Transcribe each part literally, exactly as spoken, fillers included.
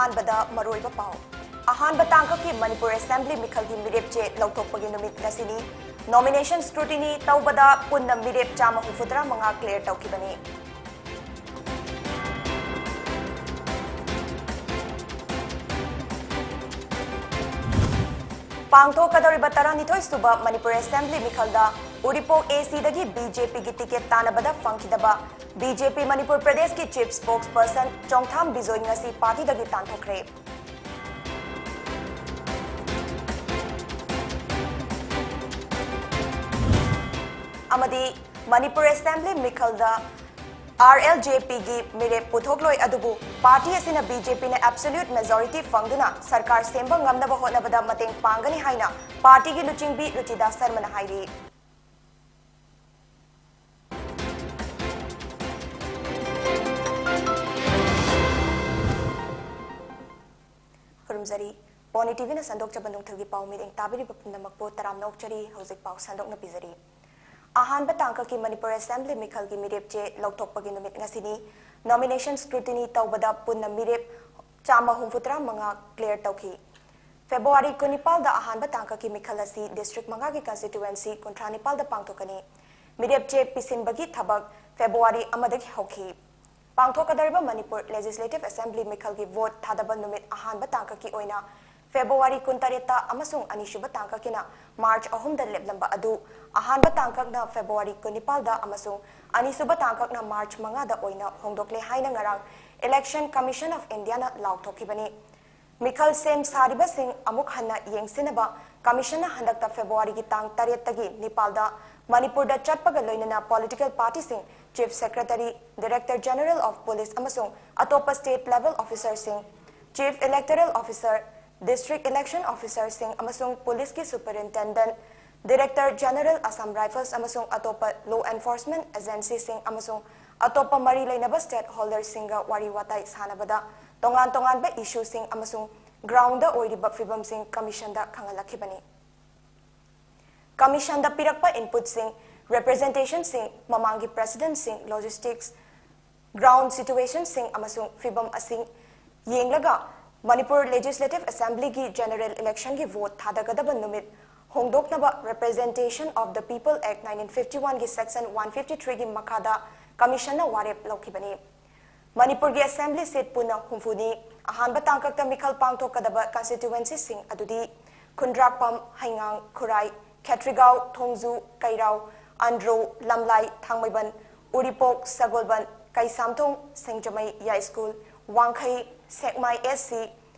ꯑꯍꯥꯟꯕꯗ ꯃꯔꯨꯑꯣꯏꯕ ꯄꯥꯎ꯫ ꯑꯍꯥꯟꯕ ꯇꯥꯡꯀꯛꯀꯤ ꯃꯅꯤꯄꯨꯔ ꯑꯦꯁꯦꯝꯕ꯭ꯂꯤ ꯃꯤꯈꯜꯒꯤ ꯃꯤꯔꯦꯞ ꯆꯦ ꯂꯧꯊꯣꯛꯄꯒꯤ ꯅꯨꯃꯤꯠ ꯉꯁꯤꯅꯤ꯫ Nomination scrutiny ꯇꯧꯕꯗ ꯄꯨꯟꯅ ꯃꯤꯔꯦꯞ ꯆꯥꯝꯃ ꯍꯨꯝꯐꯨꯇꯔꯥ ꯃꯉꯥ clear ꯇꯧꯈꯤꯕꯅꯤ꯫ ꯄꯥꯡꯊꯣꯛꯀꯗꯧꯔꯤꯕ ꯇꯔꯥꯅꯤꯊꯣꯏ ꯁꯨꯕ ꯃꯅꯤꯄꯨꯔ ꯑꯦꯁꯦꯝꯕ꯭ꯂꯤ ꯃꯤꯈꯜꯗ ꯎꯔꯤꯄꯣꯛ ACꯗꯒꯤ BJPꯒꯤ ticket ꯇꯥꯟꯅꯕꯗ ꯐꯪꯈꯤꯗꯕ BJP ꯃꯅꯤꯄꯨꯔ ꯄ꯭ꯔꯗꯦꯁꯀꯤ chief spokesperson ꯆꯣꯡꯊꯥꯝ ꯕꯤꯖꯣꯏ ꯉꯁꯤ partyꯗꯒꯤ ꯇꯥꯟꯊꯣꯛꯈ꯭ꯔꯦ꯫ ꯑꯃꯗꯤ ꯃꯅꯤꯄꯨꯔ ꯑꯦꯁꯦꯝꯕ꯭ꯂꯤ ꯃꯤꯈꯜꯗ RLJPꯒꯤ ꯃꯤꯔꯦꯞ ꯄꯨꯊꯣꯛꯂꯣꯏ, ꯑꯗꯨꯕꯨ party ꯑꯁꯤꯅ BJPꯅ absolute majority ꯐꯪꯗꯨꯅ ꯁꯔꯀꯥꯔ ꯁꯦꯝꯕ ꯉꯝꯅꯕ ꯍꯣꯠꯅꯕꯗ ꯃꯇꯦꯡ ꯄꯥꯡꯒꯅꯤ ꯍꯥꯏꯅ partyꯒꯤ ꯂꯨꯆꯤꯡꯕꯤ ꯔꯨꯆꯤꯗꯥ ꯁꯔꯃꯅ ꯍꯥꯏꯔꯤ꯫ ꯈꯨꯔꯨꯝꯖꯔꯤ꯫ Pony TVꯅ ꯁꯟꯗꯣꯛꯆꯕ ꯅꯨꯡꯊꯤꯜꯒꯤ ꯄꯥꯎ ꯃꯤꯠꯌꯦꯡ ꯇꯥꯕꯤꯔꯤꯕ ꯄꯨꯝꯅꯃꯛꯄꯨ ꯇꯔꯥꯝꯅ ꯑꯣꯛꯆꯔꯤ꯫ ꯍꯧꯖꯤꯛ ꯄꯥꯎ ꯁꯟꯗꯣꯛꯅ ꯄꯤꯖꯔꯤ꯫ ꯑꯍꯥꯟꯕ ꯇꯥꯡꯀꯛꯀꯤ ꯃꯅꯤꯄꯨꯔ ꯑꯦꯁꯦꯝꯕ꯭ꯂꯤ ꯃꯤꯈꯜꯒꯤ ꯃꯤꯔꯦꯞ ꯆꯦ ꯂꯧꯊꯣꯛꯄꯒꯤ ꯅꯨꯃꯤꯠ ꯉꯁꯤꯅꯤ꯫ Nomination scrutiny ꯇꯧꯕꯗ ꯄꯨꯟꯅ ꯃꯤꯔꯦꯞ ꯆꯥꯝꯃ ꯍꯨꯝꯐꯨꯇꯔꯥ ꯃꯉꯥ clear ꯇꯧꯈꯤ꯫ ꯐꯦꯕ꯭ꯔꯨꯋꯥꯔꯤ ꯀꯨꯟꯅꯤꯄꯥꯜꯗ ꯑꯍꯥꯟꯕ ꯇꯥꯡꯀꯛꯀꯤ ꯃꯤꯈꯜ ꯑꯁꯤ district ꯃꯉꯥꯒꯤ constituency ꯀꯨꯟꯊ꯭ꯔꯥ ꯅꯤꯄꯥꯜꯗ ꯄꯥꯡꯊꯣꯛꯀꯅꯤ꯫ ꯃꯤꯔꯦꯞ ꯆꯦ ꯄꯤꯁꯤꯟꯕꯒꯤ ꯊꯕꯛ ꯐꯦꯕ꯭ꯔꯨꯋꯥꯔꯤ ꯑꯃꯗꯒꯤ ꯍꯧꯈꯤ꯫ ꯄꯥꯡꯊꯣꯛꯀꯗꯧꯔꯤꯕ ꯃꯅꯤꯄꯨꯔ Legislative Assembly ꯃꯤꯈꯜꯒꯤ vote ꯊꯥꯗꯕ ꯅꯨꯃꯤꯠ ꯑꯍꯥꯟꯕ ꯇꯥꯡꯀꯛꯀꯤ ꯑꯣꯏꯅ ꯐꯦꯕ꯭ꯔꯨꯋꯥꯔꯤ ꯀꯨꯟꯇꯔꯦꯠꯇ ꯑꯃꯁꯨꯡ ꯑꯅꯤꯁꯨꯕ ꯇꯥꯡꯀꯛꯀꯤꯅ ꯃꯥꯔꯆ ꯑꯍꯨꯝꯗ ꯂꯦꯞꯂꯝꯕ ꯑꯗꯨ ꯑꯍꯥꯟꯕ ꯇꯥꯡꯀꯛꯅ ꯐꯦꯕ꯭ꯔꯨꯋꯥꯔꯤ ꯀꯨꯟꯅꯤꯄꯥꯜꯗ ꯑꯃꯁꯨꯡ ꯑꯅꯤꯁꯨꯕ ꯇꯥꯡꯀꯛꯅ ꯃꯥꯔꯆ ꯃꯉꯥꯗ ꯑꯣꯏꯅ ꯍꯣꯡꯗꯣꯛꯂꯦ ꯍꯥꯏꯅ ꯉꯔꯥꯡ Election Commission of Indiaꯅ ꯂꯥꯎꯊꯣꯛꯈꯤꯕꯅꯤ꯫ ꯃꯤꯈꯜ ꯁꯦꯝ ꯁꯥꯔꯤꯕꯁꯤꯡ ꯑꯃꯨꯛ ꯍꯟꯅ ꯌꯦꯡꯁꯤꯟꯅꯕ Commissionꯅ ꯍꯟꯗꯛꯇ ꯐꯦꯕ꯭ꯔꯨꯋꯥꯔꯤꯒꯤ ꯇꯥꯡ ꯇꯔꯦꯠꯇꯒꯤ ꯅꯤꯄꯥꯜꯗ ꯃꯅꯤꯄꯨꯔꯗ ꯆꯠꯄꯒ ꯂꯣꯏꯅꯅ political partyꯁꯤꯡ, Chief Secretary, Director General of Police ꯑꯃꯁꯨꯡ ꯑꯇꯣꯞꯄ state level officerꯁꯤꯡ, Chief Electoral Officer, District Election Officerꯁꯤꯡ ꯑꯃꯁꯨꯡ ꯄꯨꯂꯤꯁꯀꯤ Superintendent, Director General Assam Rifles ꯑꯃꯁꯨꯡ ꯑꯇꯣꯞꯄ law enforcement agencyꯁꯤꯡ ꯑꯃꯁꯨꯡ ꯑꯇꯣꯞꯄ ꯃꯔꯤ ꯂꯩꯅꯕ stakeholderꯁꯤꯡꯒ ꯋꯥꯔꯤ ꯋꯥꯇꯥꯏ ꯁꯥꯟꯅꯕꯗ ꯇꯣꯉꯥꯟ ꯇꯣꯉꯥꯟꯕ issueꯁꯤꯡ ꯑꯃꯁꯨꯡ groundꯗ ꯑꯣꯏꯔꯤꯕ ꯐꯤꯕꯝꯁꯤꯡ Commissionꯗ ꯈꯪꯍꯜꯂꯛꯈꯤꯕꯅꯤ꯫ Commissionꯗ ꯄꯤꯔꯛꯄ inputꯁꯤꯡ, representationꯁꯤꯡ, ꯃꯃꯥꯡꯒꯤ precedentꯁꯤꯡ, logistics, ground situationꯁꯤꯡ ꯑꯃꯁꯨꯡ ꯐꯤꯕꯝ ꯑꯁꯤꯡ ꯌꯦꯡꯂꯒ ꯃꯅꯤꯄꯨꯔ ꯂꯦꯖꯤꯁꯂꯦꯇꯤꯚ ꯑꯦꯁꯦꯝꯕ꯭ꯂꯤꯒꯤ ꯖꯦꯅꯔꯦꯜ ꯏꯂꯦꯛꯁꯟꯒꯤ ꯚꯣꯠ ꯊꯥꯗꯒꯗꯕ ꯅꯨꯃꯤꯠ ꯍꯣꯡꯗꯣꯛꯅꯕ Representation of the People Act nineteen fifty one ꯒꯤ Section one fifty three ꯒꯤ ꯃꯈꯥꯗ ꯀꯃꯤꯁꯟꯅ ꯋꯥꯔꯦꯞ ꯂꯧꯈꯤꯕꯅꯤ꯫ ꯃꯅꯤꯄꯨꯔꯒꯤ ꯑꯦꯁꯦꯝꯕ꯭ꯂꯤ ꯁꯤꯠ ꯄꯨꯟꯅ ꯍꯨꯝꯐꯨꯅꯤ꯫ ꯑꯍꯥꯟꯕ ꯇꯥꯡꯀꯛꯇ ꯃꯤꯈꯜ ꯄꯥꯡꯊꯣꯛꯀꯗꯕ ꯀꯟꯁꯇꯤꯇ꯭ꯋꯦꯟꯁꯤꯁꯤꯡ ꯑꯗꯨꯗꯤ ꯈꯨꯟꯗ꯭ꯔꯥꯛꯄꯝ, ꯍꯩꯉꯥꯡ, ꯈꯨꯔꯥꯏ, ꯈꯦꯇ꯭ꯔꯤꯒꯥꯎ, ꯊꯣꯡꯖꯨ, ꯀꯩꯔꯥꯎ, ꯑꯟꯗ꯭ꯔꯣ, ꯂꯝꯂꯥꯏ, ꯊꯥꯡꯃꯩꯕꯟ, ꯎꯔꯤꯄꯣꯛ, ꯁꯒꯣꯜꯕꯟ, ꯀꯩꯁꯥꯝꯊꯣꯡ, ꯁꯤꯡꯖꯃꯩ, ꯌꯥꯏꯁ꯭ꯀꯨꯜ, ꯋꯥꯡꯈꯩ, ꯁꯦꯛꯃꯥꯏ ꯑꯦꯁ ꯁꯤ,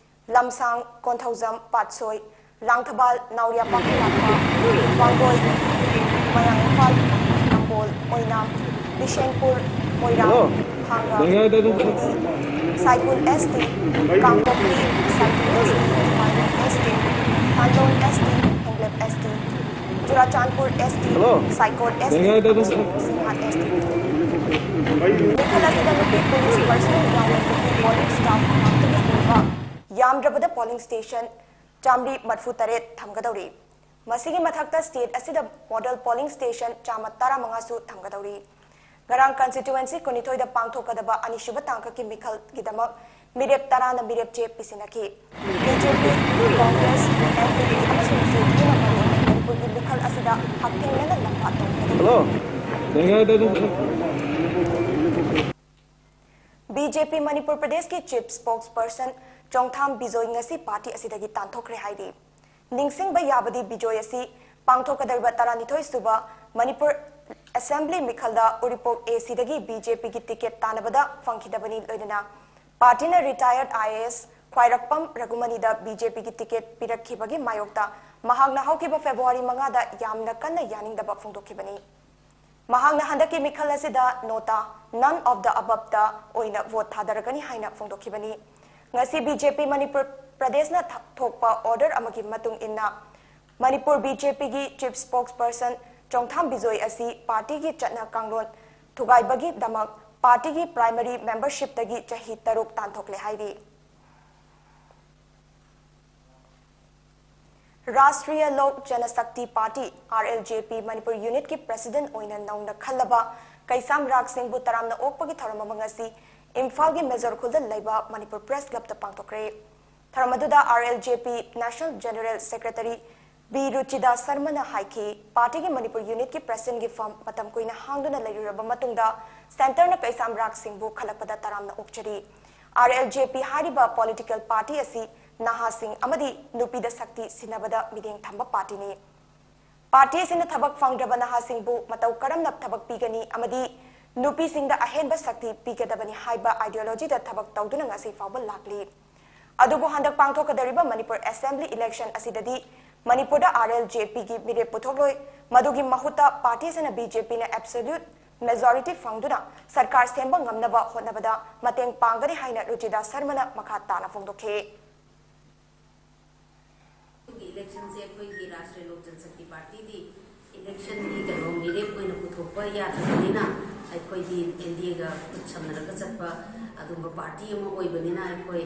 ꯂꯝꯁꯥꯡ, ꯀꯣꯟꯊꯧꯖꯝ, ꯄꯥꯠꯁꯣꯏ, ꯂꯥꯡꯊꯕꯥꯜ, ꯅꯥꯎꯔꯤꯌꯥ ꯄꯥꯡꯈꯩꯂꯥꯛꯄ, ꯋꯥꯡꯒꯣꯏ, ꯃꯌꯥꯡ ꯏꯝꯐꯥꯜ, ꯅꯝꯕꯣꯜ, ꯑꯣꯏꯅꯥꯝ, ꯕꯤꯁꯦꯟꯄꯨꯔ, ꯃꯣꯏꯔꯥꯡ, ꯊꯥꯡꯒ, ꯈꯨꯟꯗꯤ, ꯁꯥꯏꯀꯨꯜ ꯑꯦꯁ ꯇꯤ, ꯀꯥꯡꯄꯣꯛꯄꯤ, ꯁꯥꯏꯀꯨꯜ ꯑꯦꯁ ꯇꯤ, ꯊꯧꯕꯥꯜ ꯑꯦꯁ ꯇꯤ, ꯊꯥꯡꯖꯧ ꯑꯦꯁ ꯇꯤ, ꯍꯣꯡꯂꯦꯞ ꯑꯦꯁ ꯇꯤ, ꯆꯨꯔꯥꯆꯥꯟꯄꯨꯔ ꯑꯦꯁ ꯇꯤ, ꯁꯥꯏꯀꯣꯠ ꯑꯦꯁ ꯇꯤ, ꯑꯃꯁꯨꯡ ꯁꯤꯡꯍꯥꯠ ꯑꯦꯁ ꯇꯤ꯫ ꯃꯤꯈꯜ ꯑꯁꯤꯗ ꯅꯨꯄꯤ ꯄꯨꯂꯤꯁ ꯄꯔꯁꯣꯅꯦꯜ ꯌꯥꯎꯅ ꯅꯨꯄꯤ ꯄꯣꯂꯤꯡ ꯁ꯭ꯇꯥꯐ ꯉꯥꯛꯇꯒꯤ ꯑꯣꯏꯕ ꯌꯥꯝꯗ꯭ꯔꯕꯗ ꯄꯣꯂꯤꯡ ꯁ꯭ꯇꯦꯁꯟ ꯆꯥꯃꯔꯤ ꯃꯔꯤꯐꯨ ꯇꯔꯦꯠ ꯊꯝꯒꯗꯧꯔꯤ꯫ ꯃꯁꯤꯒꯤ ꯃꯊꯛꯇ ꯁ꯭ꯇꯦꯠ ꯑꯁꯤꯗ ꯃꯣꯗꯦꯜ ꯄꯣꯂꯤꯡ ꯁ꯭ꯇꯦꯁꯟ ꯆꯥꯝꯃ ꯇꯔꯥꯃꯉꯥꯁꯨ ꯊꯝꯒꯗꯧꯔꯤ꯫ ꯉꯔꯥꯡ ꯀꯟꯁꯇꯤꯇ꯭ꯋꯦꯟꯁꯤ ꯀꯨꯟꯅꯤꯊꯣꯏꯗ ꯄꯥꯡꯊꯣꯛꯀꯗꯕ ꯑꯅꯤꯁꯨꯕ ꯇꯥꯡꯀꯛꯀꯤ ꯃꯤꯈꯜꯒꯤꯗꯃꯛ ꯃꯤꯔꯦꯞ ꯇꯔꯥꯅ ꯃꯤꯔꯦꯞ ꯆꯦ ꯄꯤꯁꯤꯟꯅꯈꯤ꯫ ꯕꯤ ꯖꯦ ꯄꯤ, ꯀꯣꯡꯒ꯭ꯔꯦꯁ, ꯑꯦꯟ ꯄꯤ ꯄꯤ ꯑꯃꯁꯨꯡ ꯁꯤ ꯄꯤ ꯑꯥꯏꯅ ꯃꯔꯨꯑꯣꯏꯅ ꯃꯅꯤꯄꯨꯔꯒꯤ ꯃꯤꯈꯜ ꯑꯁꯤꯗ ꯍꯛꯊꯦꯡꯅꯅ ꯂꯝꯕꯥ ꯇꯧꯒꯗꯧꯔꯤ꯫ ꯕꯤ ꯖꯦ ꯄꯤ ꯃꯅꯤꯄꯨꯔ ꯄ꯭ꯔꯗꯦꯁꯀꯤ ꯆꯤꯐ ꯁ꯭ꯄꯣꯛꯁ ꯄꯔꯁꯟ ꯆꯣꯡꯊꯥꯝ ꯕꯤꯖꯣꯏ ꯉꯁꯤ ꯄꯥꯔꯇꯤ ꯑꯁꯤꯗꯒꯤ ꯇꯥꯟꯊꯣꯛꯈ꯭ꯔꯦ ꯍꯥꯏꯔꯤ꯫ ꯅꯤꯡꯁꯤꯡꯕ ꯌꯥꯕꯗꯤ ꯕꯤꯖꯣꯏ ꯑꯁꯤ ꯄꯥꯡꯊꯣꯛꯀꯗꯧꯔꯤꯕ ꯇꯔꯥꯅꯤꯊꯣꯏ ꯁꯨꯕ ꯃꯅꯤꯄꯨꯔ ꯑꯦꯁꯦꯝꯕ꯭ꯂꯤ ꯃꯤꯈꯜꯗ ꯎꯔꯤꯄꯣꯛ ꯑꯦ ꯁꯤꯗꯒꯤ ꯕꯤ ꯖꯦ ꯄꯤꯒꯤ ꯇꯤꯀꯦꯠ ꯇꯥꯟꯅꯕꯗ ꯐꯪꯈꯤꯗꯕꯅꯤ ꯂꯣꯏꯅꯅ ꯄꯥꯔꯇꯤꯅ ꯔꯤꯇꯥꯌꯔꯗ ꯑꯥꯏ ꯑꯦ ꯑꯦꯁ ꯈ꯭ꯋꯥꯏꯔꯥꯛꯄꯝ ꯔꯘꯨꯃꯅꯤꯗ ꯕꯤ ꯖꯦ ꯄꯤꯒꯤ ꯇꯤꯀꯦꯠ ꯄꯤꯔꯛꯈꯤꯕꯒꯤ ꯃꯥꯌꯣꯛꯇ ꯃꯍꯥꯛꯅ ꯍꯧꯈꯤꯕ ꯐꯦꯕ꯭ꯔꯨꯋꯥꯔꯤ ꯃꯉꯥꯗ ꯌꯥꯝꯅ ꯀꯟꯅ ꯌꯥꯅꯤꯡꯗꯕ ꯐꯣꯡꯗꯣꯛꯈꯤꯕꯅꯤ꯫ ꯃꯍꯥꯛꯅ ꯍꯟꯗꯛꯀꯤ ꯃꯤꯈꯜ ꯑꯁꯤꯗ ꯅꯣꯇꯥ, none of the aboveꯇ ꯑꯣꯏꯅ ꯚꯣꯠ ꯊꯥꯗꯔꯒꯅꯤ ꯍꯥꯏꯅ ꯐꯣꯡꯗꯣꯛꯈꯤꯕꯅꯤ꯫ ꯉꯁꯤ ꯕꯤ ꯖꯦ ꯄꯤ ꯃꯅꯤꯄꯨꯔ ꯄ꯭ꯔꯗꯦꯁꯅ ꯊ-, ꯊꯣꯛꯄ ꯑꯣꯔꯗꯔ ꯑꯃꯒꯤ ꯃꯇꯨꯡ ꯏꯟꯅ ꯃꯅꯤꯄꯨꯔ ꯕꯤ ꯖꯦ ꯄꯤꯒꯤ ꯆꯤꯐ ꯁ꯭ꯄꯣꯛꯁ ꯄꯔꯁꯟ ꯆꯣꯡꯊꯥꯝ ꯕꯤꯖꯣꯏ ꯑꯁꯤ ꯄꯥꯔꯇꯤꯒꯤ ꯆꯠꯅ ꯀꯥꯡꯂꯣꯟ ꯊꯨꯒꯥꯏꯕꯒꯤꯗꯃꯛ ꯄꯥꯔꯇꯤꯒꯤ ꯄ꯭ꯔꯥꯏꯃꯔꯤ ꯃꯦꯝꯕꯔꯁꯤꯞꯇꯒꯤ ꯆꯍꯤ ꯇꯔꯨꯛ ꯇꯥꯟꯊꯣꯛꯂꯦ ꯍꯥꯏꯔꯤ꯫ ꯔꯥꯁꯇ꯭ꯔꯤꯌ ꯂꯣꯛ Janshakti party, R L J ꯄꯤ, ꯃꯅꯤꯄꯨꯔ ꯌꯨꯅꯤꯠꯀꯤ ꯄ꯭ꯔꯁꯤꯗꯦꯟꯠ ꯑꯣꯏꯅ ꯅꯧꯅ ꯈꯜꯂꯕ ꯀꯩꯁꯥꯝ ꯔꯥꯖ ꯁꯤꯡꯕꯨ ꯇꯔꯥꯝꯅ ꯑꯣꯛꯄꯒꯤ ꯊꯧꯔꯝ ꯑꯃ ꯉꯁꯤ ꯏꯝꯐꯥꯜꯒꯤ ꯃꯦꯖꯣꯔ ꯈꯨꯜꯗ ꯂꯩꯕ ꯃꯅꯤꯄꯨꯔ ꯄ꯭ꯔꯦꯁ ꯀ꯭ꯂꯕꯇ ꯄꯥꯡꯊꯣꯛꯈ꯭ꯔꯦ꯫ ꯊꯧꯔꯝ ꯑꯗꯨꯗ R L J P National General Secretary B Ruchida Sharmana ꯍꯥꯏꯈꯤ, ꯄꯥꯔꯇꯤꯒꯤ ꯃꯅꯤꯄꯨꯔ ꯌꯨꯅꯤꯠꯀꯤ ꯄ꯭ꯔꯦꯁꯤꯗꯦꯟꯠꯀꯤ ꯐꯝ ꯃꯇꯝ ꯀꯨꯏꯅ ꯍꯥꯡꯗꯨꯅ ꯂꯩꯔꯨꯔꯕ ꯃꯇꯨꯡꯗ ꯁꯦꯟꯇꯔꯅ ꯀꯩꯁꯥꯝ ꯔꯥꯒ ꯁꯤꯡꯕꯨ ꯈꯜꯂꯛꯄꯗ ꯇꯔꯥꯝꯅ ꯑꯣꯛꯆꯔꯤ꯫ R L J P ꯍꯥꯏꯔꯤꯕ ꯄꯣꯂꯤꯇꯤꯀꯦꯜ ꯄꯥꯔꯇꯤ ꯑꯁꯤ ꯅꯍꯥꯁꯤꯡ ꯑꯃꯗꯤ ꯅꯨꯄꯤꯗ ꯁꯛꯇꯤ ꯁꯤꯟꯅꯕꯗ ꯃꯤꯠꯌꯦꯡ ꯊꯝꯕ ꯄꯥꯔꯇꯤꯅꯤ꯫ ꯄꯥꯔꯇꯤ ꯑꯁꯤꯅ ꯊꯕꯛ ꯐꯪꯗ꯭ꯔꯕ ꯅꯍꯥꯁꯤꯡꯕꯨ ꯃꯇꯧ ꯀꯔꯝꯅ ꯊꯕꯛ ꯄꯤꯒꯅꯤ ꯑꯃꯗꯤ ꯅꯨꯄꯤꯁꯤꯡꯗ ꯑꯍꯦꯟꯕ ꯁꯛꯇꯤ ꯄꯤꯒꯗꯕꯅꯤ ꯍꯥꯏꯕ ideologyꯗ ꯊꯕꯛ ꯇꯧꯗꯨꯅ ꯉꯁꯤ ꯐꯥꯎꯕ ꯂꯥꯛꯂꯤ꯫ ꯑꯗꯨꯕꯨ ꯍꯟꯗꯛ ꯄꯥꯡꯊꯣꯛꯀꯗꯧꯔꯤꯕ ꯃꯅꯤꯄꯨꯔ assembly election ꯑꯁꯤꯗꯗꯤ ꯃꯅꯤꯄꯨꯔꯗ R L J Pꯒꯤ ꯃꯤꯔꯦꯞ ꯄꯨꯊꯣꯛꯂꯣꯏ꯫ ꯃꯗꯨꯒꯤ ꯃꯍꯨꯠꯇ ꯄꯥꯔꯇꯤ ꯑꯁꯤꯅ B J Pꯅ absolute majority ꯐꯪꯗꯨꯅ ꯁꯔꯀꯥꯔ ꯁꯦꯝꯕ ꯉꯝꯅꯕ ꯍꯣꯠꯅꯕꯗ ꯃꯇꯦꯡ ꯄꯥꯡꯒꯅꯤ ꯍꯥꯏꯅ ꯔꯨꯆꯤꯗꯥ ꯁꯔꯃꯅ ꯃꯈꯥ ꯇꯥꯅ ꯐꯣꯡꯗꯣꯛꯈꯤ꯫ ꯑꯗꯨꯒꯤ electionꯁꯦ ꯑꯩꯈꯣꯏꯒꯤ ꯔꯥꯁꯇ꯭ꯔꯤꯌ ꯂꯣꯛ ꯖꯟꯁꯛꯇꯤ ꯄꯥꯔꯇꯤꯗꯤ electionꯒꯤ ꯀꯩꯅꯣ ꯃꯤꯔꯦꯞ ꯑꯣꯏꯅ ꯄꯨꯊꯣꯛꯄ ꯌꯥꯗꯕꯅꯤꯅ, ꯑꯩꯈꯣꯏꯗꯤ N D Aꯒ ꯈꯨꯠ ꯁꯝꯅꯔꯒ ꯆꯠꯄ ꯑꯗꯨꯝꯕ ꯄꯥꯔꯇꯤ ꯑꯃ ꯑꯣꯏꯕꯅꯤꯅ, ꯑꯩꯈꯣꯏ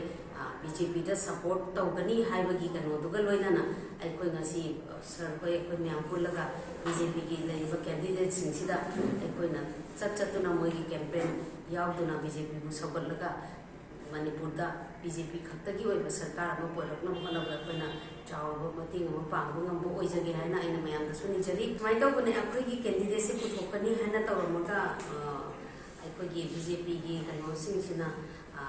B J Pꯗ support ꯇꯧꯒꯅꯤ ꯍꯥꯏꯕꯒꯤ ꯀꯩꯅꯣꯗꯨꯒ ꯂꯣꯏꯅꯅ ꯑꯩꯈꯣꯏ ꯉꯁꯤ ꯁꯔ ꯍꯣꯏ, ꯑꯩꯈꯣꯏ ꯃꯌꯥꯝ ꯄꯨꯜꯂꯒ B J Pꯒꯤ ꯂꯩꯔꯤꯕ candidateꯁꯤꯡꯁꯤꯗ ꯑꯩꯈꯣꯏꯅ ꯆꯠ ꯆꯠꯇꯨꯅ ꯃꯣꯏꯒꯤ campaign ꯌꯥꯎꯗꯨꯅ B J Pꯕꯨ ꯁꯧꯒꯠꯂꯒ ꯃꯅꯤꯄꯨꯔꯗ B J P ꯈꯛꯇꯒꯤ ꯑꯣꯏꯕ ꯁꯔꯀꯥꯔ ꯑꯃ ꯄꯨꯔꯛꯅꯕ ꯍꯣꯠꯅꯕꯗ ꯑꯩꯈꯣꯏꯅ ꯆꯥꯎꯔꯕ ꯃꯇꯦꯡ ꯑꯃ ꯄꯥꯡꯕ ꯉꯝꯕ ꯑꯣꯏꯖꯒꯦ ꯍꯥꯏꯅ ꯑꯩꯅ ꯃꯌꯥꯝꯗꯁꯨ ꯅꯤꯖꯔꯤ꯫ ꯁꯨꯃꯥꯏꯅ ꯇꯧꯕꯅꯦ, ꯑꯩꯈꯣꯏꯒꯤ candidateꯁꯦ ꯄꯨꯊꯣꯛꯀꯅꯤ ꯍꯥꯏꯅ ꯇꯧꯔꯝꯃꯒ, ꯑ, ꯑꯩꯈꯣꯏꯒꯤ B J Pꯒꯤ ꯀꯩꯅꯣꯁꯤꯡꯁꯤꯅ, ꯑ,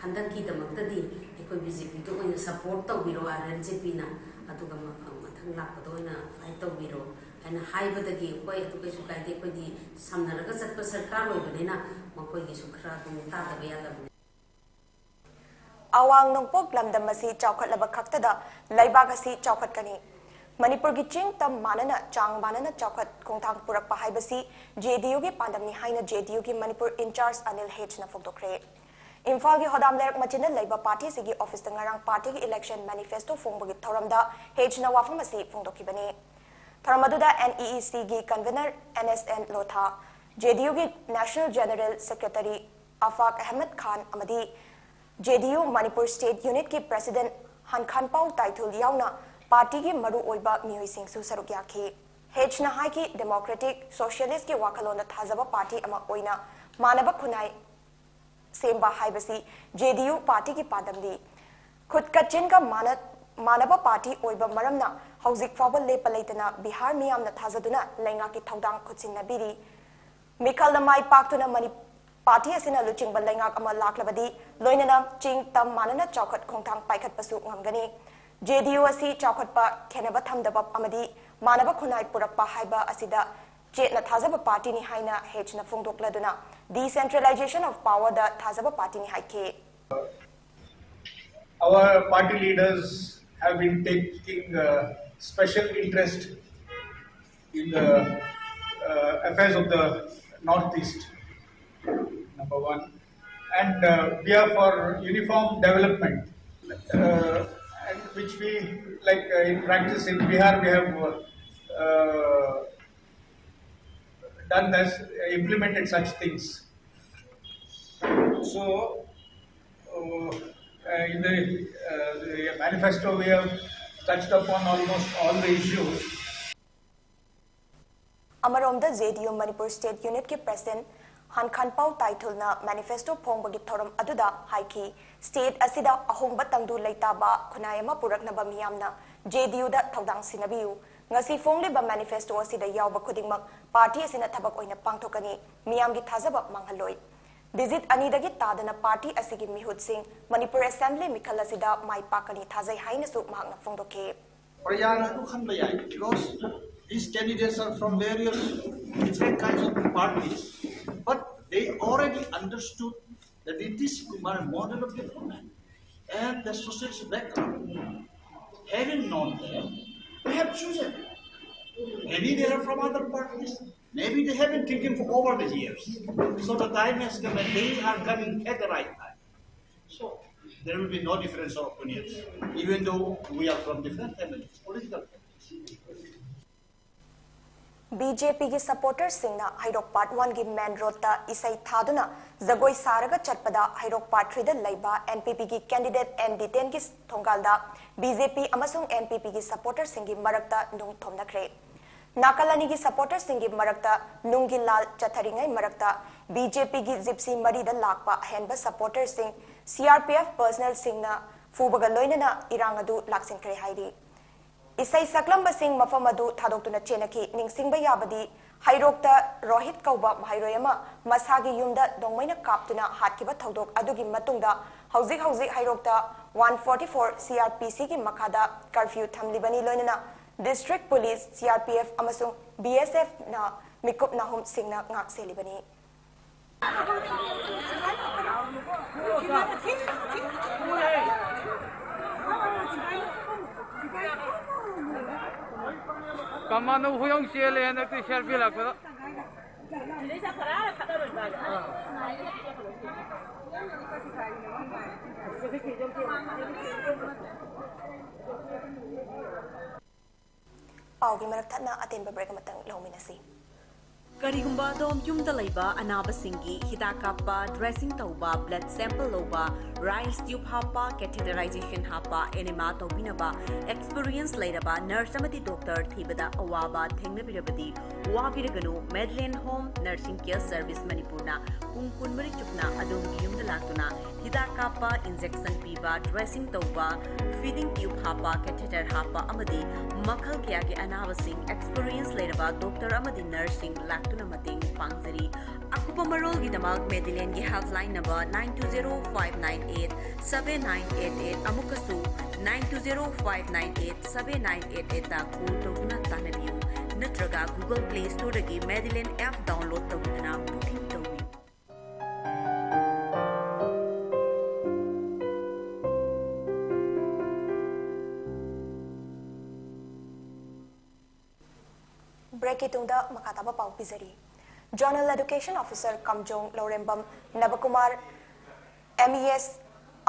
ꯍꯟꯗꯛꯀꯤꯗꯃꯛꯇꯗꯤ ꯑꯩꯈꯣꯏ B J Pꯗ ꯑꯣꯏꯅ support ꯇꯧꯕꯤꯔꯣ, R L J Pꯅ, ꯑꯗꯨꯒ ꯃ-, ꯃꯊꯪ ꯂꯥꯛꯄꯗ ꯑꯣꯏꯅ fight ꯇꯧꯕꯤꯔꯣ ꯍꯥꯏꯅ ꯍꯥꯏꯕꯗꯒꯤ, "ꯍꯣꯏ, ꯑꯗꯨ ꯀꯩꯁꯨ ꯀꯥꯏꯗꯦ, ꯑꯩꯈꯣꯏꯗꯤ ꯁꯝꯅꯔꯒ ꯆꯠꯄ ꯁꯔꯀꯥꯔ ꯑꯣꯏꯕꯅꯤꯅ ꯃꯈꯣꯏꯒꯤꯁꯨ ꯈꯔ ꯑꯗꯨꯝ ꯇꯥꯗꯕ ꯌꯥꯗꯕꯅꯤ"꯫ ꯑꯋꯥꯡ ꯅꯣꯡꯄꯣꯛ ꯂꯝꯗꯝ ꯑꯁꯤ ꯆꯥꯎꯈꯠꯂꯕ ꯈꯛꯇꯗ ꯂꯩꯕꯥꯛ ꯑꯁꯤ ꯆꯥꯎꯈꯠꯀꯅꯤ꯫ ꯃꯅꯤꯄꯨꯔꯒꯤ ꯆꯤꯡ ꯇꯝ ꯃꯥꯟꯅꯅ, ꯆꯥꯡ ꯃꯥꯟꯅꯅ ꯆꯥꯎꯈꯠ ꯈꯣꯡꯊꯥꯡ ꯄꯨꯔꯛꯄ ꯍꯥꯏꯕꯁꯤ J D Uꯒꯤ ꯄꯥꯟꯗꯝꯅꯤ ꯍꯥꯏꯅ J D Uꯒꯤ Manipur in-charge Anil Hꯅ ꯐꯣꯡꯗꯣꯛꯈ꯭ꯔꯦ꯫ ꯏꯝꯐꯥꯜꯒꯤ ꯍꯣꯗꯥꯝ ꯂꯩꯔꯛ ꯃꯆꯤꯟꯗ ꯂꯩꯕ ꯄꯥꯔꯇꯤ ꯑꯁꯤꯒꯤ ꯑꯣꯐꯤꯁꯇ ꯉꯔꯥꯡ ꯄꯥꯔꯇꯤꯒꯤ election manifesto ꯐꯣꯡꯕꯒꯤ ꯊꯧꯔꯝꯗ Hꯅ ꯋꯥꯐꯝ ꯑꯁꯤ ꯐꯣꯡꯗꯣꯛꯈꯤꯕꯅꯤ꯫ ꯊꯧꯔꯝ ꯑꯗꯨꯗ N E E Cꯒꯤ convener N S N Lotha, J D Uꯒꯤ National General Secretary Afaq Ahmed Khan ꯑꯃꯗꯤ J D U Manipur State Unitꯀꯤ President ꯍꯟꯈꯥꯟꯄꯥꯎ ꯇꯥꯏꯊꯨꯜ ꯌꯥꯎꯅ ꯄꯥꯔꯇꯤꯒꯤ ꯃꯔꯨꯑꯣꯏꯕ ꯃꯤꯑꯣꯏꯁꯤꯡꯁꯨ ꯁꯔꯨꯛ ꯌꯥꯈꯤ꯫ Hꯅ ꯍꯥꯏꯈꯤ, democratic socialistꯀꯤ ꯋꯥꯈꯜꯂꯣꯟꯗ ꯊꯥꯖꯕ ꯄꯥꯔꯇꯤ ꯑꯃ ꯑꯣꯏꯅ ꯃꯥꯟꯅꯕ ꯈꯨꯟꯅꯥꯏ ꯁꯦꯝꯕ ꯍꯥꯏꯕꯁꯤ J D U ꯄꯥꯔꯇꯤꯒꯤ ꯄꯥꯟꯗꯝꯅꯤ꯫ ꯈꯨꯠ ꯀꯆꯤꯟꯒ ꯃꯥꯟꯅ-, ꯃꯥꯟꯅꯕ ꯄꯥꯔꯇꯤ ꯑꯣꯏꯕ ꯃꯔꯝꯅ ꯍꯧꯖꯤꯛ ꯐꯥꯎꯕ ꯂꯦꯞꯄ ꯂꯩꯇꯅ ꯕꯤꯍꯥꯔ ꯃꯤꯌꯥꯝꯅ ꯊꯥꯖꯗꯨꯅ ꯂꯩꯉꯥꯛꯀꯤ ꯊꯧꯗꯥꯡ ꯈꯨꯠꯁꯤꯟꯅꯕꯤꯔꯤ꯫ ꯃꯤꯈꯜꯗ ꯃꯥꯏ ꯄꯥꯛꯇꯨꯅ ꯃꯅꯤ-, ꯄꯥꯔꯇꯤ ꯑꯁꯤꯅ ꯂꯨꯆꯤꯡꯕ ꯂꯩꯉꯥꯛ ꯑꯃ ꯂꯥꯛꯂꯕꯗꯤ ꯂꯣꯏꯅꯅ ꯆꯤꯡ ꯇꯝ ꯃꯥꯟꯅꯅ ꯆꯥꯎꯈꯠ ꯈꯣꯡꯊꯥꯡ ꯄꯥꯏꯈꯠꯄꯁꯨ ꯉꯝꯒꯅꯤ꯫ ꯖꯦ ꯗꯤ ꯌꯨ ꯑꯁꯤ ꯆꯥꯎꯈꯠꯄ, ꯈꯦꯟꯅꯕ ꯊꯝꯗꯕ ꯑꯃꯗꯤ ꯃꯥꯟꯅꯕ ꯈꯨꯟꯅꯥꯏ ꯄꯨꯔꯛꯄ ꯍꯥꯏꯕ ꯑꯁꯤꯗ ꯆꯦꯠꯅ ꯊꯥꯖꯕ ꯄꯥꯔꯇꯤꯅꯤ ꯍꯥꯏꯅ ꯍꯦꯆꯅ ꯐꯣꯡꯗꯣꯛꯂꯗꯨꯅ Decentralization of Powerꯗ ꯊꯥꯖꯕ ꯄꯥꯔꯇꯤꯅꯤ ꯍꯥꯏꯈꯤ꯫ Our party leaders have been taking uh, special interest in the uh, affairs of the Northeast, number one. And uh, we are for uniform development, uh, and which we, like uh, in practice in Bihar, we have uh, uh, done this, implemented such things. So, uh, uh, in the, uh, the manifesto, we have touched upon almost all the issues. ꯑꯃꯔꯣꯝꯗ J ꯗꯤ U Manipur state ꯌꯨꯅꯤꯠꯀꯤ president ꯍꯟꯈꯥꯟꯄꯥꯎ ꯇꯥꯏꯊꯨꯜꯅ ꯃꯦꯅꯤꯐꯦꯁꯇꯣ ꯐꯣꯡꯕꯒꯤ ꯊꯧꯔꯝ ꯑꯗꯨꯗ ꯍꯥꯏꯈꯤ, state ꯑꯁꯤꯗ ꯑꯍꯣꯡꯕ ꯇꯪꯗꯨ ꯂꯩꯇꯥꯕ ꯈꯨꯟꯅꯥꯏ ꯑꯃ ꯄꯨꯔꯛꯅꯕ ꯃꯤꯌꯥꯝꯅ ꯖꯦ ꯗꯤ ꯌꯨꯗ ꯊꯧꯗꯥꯡ ꯁꯤꯟꯅꯕꯤꯌꯨ꯫ ꯉꯁꯤ ꯐꯣꯡꯂꯤꯕ ꯃꯦꯅꯤꯐꯦꯁꯇꯣ ꯑꯁꯤꯗ ꯌꯥꯎꯕ ꯈꯨꯗꯤꯡꯃꯛ ꯄꯥꯔꯇꯤ ꯑꯁꯤꯅ ꯊꯕꯛ ꯑꯣꯏꯅ ꯄꯥꯡꯊꯣꯛꯀꯅꯤ, ꯃꯤꯌꯥꯝꯒꯤ ꯊꯥꯖꯕ ꯃꯥꯡꯍꯜꯂꯣꯏ꯫ ꯗꯤꯖꯤꯠ ꯑꯅꯤꯗꯒꯤ ꯇꯥꯗꯅ ꯄꯥꯔꯇꯤ ꯑꯁꯤꯒꯤ ꯃꯤꯍꯨꯠꯁꯤꯡ ꯃꯅꯤꯄꯨꯔ ꯑꯦꯁꯦꯝꯕ꯭ꯂꯤ ꯃꯤꯈꯜ ꯑꯁꯤꯗ ꯃꯥꯏ ꯄꯥꯛꯀꯅꯤ ꯊꯥꯖꯩ ꯍꯥꯏꯅꯁꯨ ꯃꯍꯥꯛꯅ ꯐꯣꯡꯗꯣꯛꯈꯤ꯫ ꯄ꯭ꯔꯖꯥꯅ ꯑꯗꯨ ꯈꯟꯕ ꯌꯥꯏ, because these candidates are from various different kinds of parties, but they already understood that it is my model of development and the social background. Having known that, they have chosen. Maybe they are from other parties. Maybe they have been thinking for over the years. So the time has come and they are coming at the right time. So there will be no difference of opinions, even though we are from different families, political families. B J ꯄꯤꯒꯤ ꯁꯄꯣꯔꯇꯔꯁꯤꯡꯅ ꯍꯩꯔꯣꯛ part ꯋꯥꯟꯒꯤ ꯃꯦꯟ ꯔꯣꯗꯇ ꯏꯁꯩ ꯊꯥꯗꯨꯅ ꯖꯒꯣꯏ ꯁꯥꯔꯒ ꯆꯠꯄꯗ ꯍꯩꯔꯣꯛ part ꯊ꯭ꯔꯤꯗ ꯂꯩꯕ N P ꯄꯤꯒꯤ candidate and ꯗꯤꯇꯦꯟꯒꯤ ꯊꯣꯡꯒꯥꯜꯗ B J ꯄꯤ ꯑꯃꯁꯨꯡ ꯑꯦꯟ ꯄꯤ ꯄꯤꯒꯤ ꯁꯄꯣꯔꯇꯔꯁꯤꯡꯒꯤ ꯃꯔꯛꯇ ꯅꯨꯡ ꯊꯣꯝꯅꯈ꯭ꯔꯦ꯫ ꯅꯥꯀꯜ ꯑꯅꯤꯒꯤ ꯁꯄꯣꯔꯇꯔꯁꯤꯡꯒꯤ ꯃꯔꯛꯇ ꯅꯨꯡꯒꯤ ꯂꯥꯜ ꯆꯠꯊꯔꯤꯉꯩ ꯃꯔꯛꯇ ꯕꯤ ꯖꯦ ꯄꯤꯒꯤ ꯖꯤꯞꯁꯤ ꯃꯔꯤꯗ ꯂꯥꯛꯄ ꯑꯍꯦꯟꯕ ꯁꯄꯣꯔꯇꯔꯁꯤꯡ ꯁꯤ ꯑꯥꯔ ꯄꯤ ꯑꯦꯐ ꯄꯔꯁꯅꯦꯜꯁꯤꯡꯅ ꯐꯨꯕꯒ ꯂꯣꯏꯅꯅ ꯏꯔꯥꯡ ꯑꯗꯨ ꯂꯥꯛꯁꯤꯟꯈ꯭ꯔꯦ ꯍꯥꯏꯔꯤ꯫ ꯏꯁꯩ ꯁꯛꯂꯝꯕꯁꯤꯡ ꯃꯐꯝ ꯑꯗꯨ ꯊꯥꯗꯣꯛꯇꯨꯅ ꯆꯦꯟꯅꯈꯤ꯫ ꯅꯤꯡꯁꯤꯡꯕ ꯌꯥꯕꯗꯤ, ꯍꯩꯔꯣꯛꯇ ꯔꯣꯍꯤꯠ ꯀꯧꯕ ꯃꯍꯩꯔꯣꯏ ꯑꯃ ꯃꯁꯥꯒꯤ ꯌꯨꯝꯗ ꯅꯣꯡꯃꯩꯅ ꯀꯥꯞꯇꯨꯅ ꯍꯥꯠꯈꯤꯕ ꯊꯧꯗꯣꯛ ꯑꯗꯨꯒꯤ ꯃꯇꯨꯡꯗ ꯍꯧꯖꯤꯛ ꯍꯧꯖꯤꯛ ꯍꯩꯔꯣꯛꯇ one forty four C R P ꯁꯤꯒꯤ ꯃꯈꯥꯗ ꯀꯔꯐ꯭ꯌꯨ ꯊꯝꯂꯤꯕꯅꯤ꯫ ꯂꯣꯏꯅꯅ district police, C R P F ꯑꯃꯁꯨꯡ ꯕꯤ ꯑꯦꯁ ꯑꯦꯐꯅ ꯃꯤꯀꯨꯞ ꯅꯥꯍꯨꯝꯁꯤꯡꯅ ꯉꯥꯛ ꯁꯦꯜꯂꯤꯕꯅꯤ꯫ ꯀꯃꯥꯟꯗꯣ ꯍꯨꯏꯌꯣꯡ ꯆꯦꯜꯂꯦ ꯍꯟꯗꯛꯇꯤ ꯁꯦꯜꯐꯤ ꯂꯥꯛꯄꯗ꯫ ꯄꯥꯎꯒꯤ ꯃꯔꯛ ꯊꯠꯅ ꯑꯇꯦꯟꯕ ꯕ꯭ꯔꯦꯛ ꯑꯃꯇꯪ ꯂꯧꯃꯤꯟꯅꯁꯤ꯫ ꯀꯔꯤꯒꯨꯝꯕ ꯑꯗꯣꯝ ꯌꯨꯝꯗ ꯂꯩꯕ ꯑꯅꯥꯕꯁꯤꯡꯒꯤ ꯍꯤꯗꯥꯛ ꯀꯥꯞꯄ, ꯗ꯭ꯔꯦꯁꯤꯡ ꯇꯧꯕ, ꯕ꯭ꯂꯗ ꯁꯦꯝꯄꯜ ꯂꯧꯕ, ꯔꯥꯏꯁ ꯇ꯭ꯌꯨꯕ ꯍꯥꯞꯄ, ꯀꯦꯊꯦꯇꯔꯥꯏꯖꯦꯁꯟ ꯍꯥꯞꯄ, ꯑꯦꯅꯦꯃꯥ ꯇꯧꯕꯤꯅꯕ ꯑꯦꯛꯁꯄꯤꯔꯤꯌꯦꯟꯁ ꯂꯩꯔꯕ ꯅꯔꯁ ꯑꯃꯗꯤ ꯗꯣꯛꯇꯔ ꯊꯤꯕꯗ ꯑꯋꯥꯕ ꯊꯦꯡꯅꯕꯤꯔꯕꯗꯤ ꯋꯥꯕꯤꯔꯒꯅꯨ꯫ ꯃꯦꯗꯂꯦꯟ ꯍꯣꯝ ꯅꯔꯁꯤꯡ ꯀꯦꯌꯔ ꯁꯔꯚꯤꯁ ꯃꯅꯤꯄꯨꯔꯅ ꯄꯨꯡ ꯀꯨꯟꯃꯔꯤ ꯆꯨꯞꯅ ꯑꯗꯣꯝꯒꯤ ꯌꯨꯝꯗ ꯂꯥꯛꯇꯨꯅ ꯍꯤꯗꯥꯛ ꯀꯥꯞꯄ, ꯏꯟꯖꯦꯛꯁꯟ ꯄꯤꯕ, ꯗ꯭ꯔꯦꯁꯤꯡ ꯇꯧꯕ, ꯐꯤꯗꯤꯡ ꯇ꯭ꯌꯨꯕ ꯍꯥꯞꯄ, ꯀꯦꯊꯦꯇꯔ ꯍꯥꯞꯄ ꯑꯃꯗꯤ ꯃꯈꯜ ꯀꯌꯥꯒꯤ ꯑꯅꯥꯕꯁꯤꯡ ꯑꯦꯛꯁꯄꯤꯔꯤꯌꯦꯟꯁ ꯂꯩꯔꯕ ꯗꯣꯛꯇꯔ ꯑꯃꯗꯤ ꯅꯔꯁꯁꯤꯡ ꯂꯥꯛꯇꯨꯅ ꯃꯇꯦꯡ ꯄꯥꯡꯖꯔꯤ꯫ ꯑꯀꯨꯞꯄ ꯃꯔꯣꯜꯒꯤꯗꯃꯛ ꯃꯦꯗꯤꯂꯦꯟꯒꯤ helpline number nine two zero five nine eight seven nine eight eight ꯑꯃꯨꯛꯀꯁꯨ nine two zero five nine eight seven nine eight eight call ꯇꯧꯗꯨꯅ ꯇꯥꯟꯅꯕꯤꯌꯨ, ꯅꯠꯇ꯭ꯔꯒ Google Play Storeꯗꯒꯤ ꯃꯦꯗꯤꯂꯦꯟ ꯑꯦꯞ ꯗꯥꯎꯟꯂꯣꯗ ꯇꯧꯗꯨꯅ ꯕꯨꯀꯤꯡ ꯇꯧꯕꯤꯌꯨ꯫ ꯕ꯭ꯔꯦꯛꯀꯤ ꯇꯨꯡꯗ ꯃꯈꯥ ꯇꯥꯕ ꯄꯥꯎ ꯄꯤꯖꯔꯤ꯫ Zonal education officer Kamjong Laurembam Nabakumar, M E S,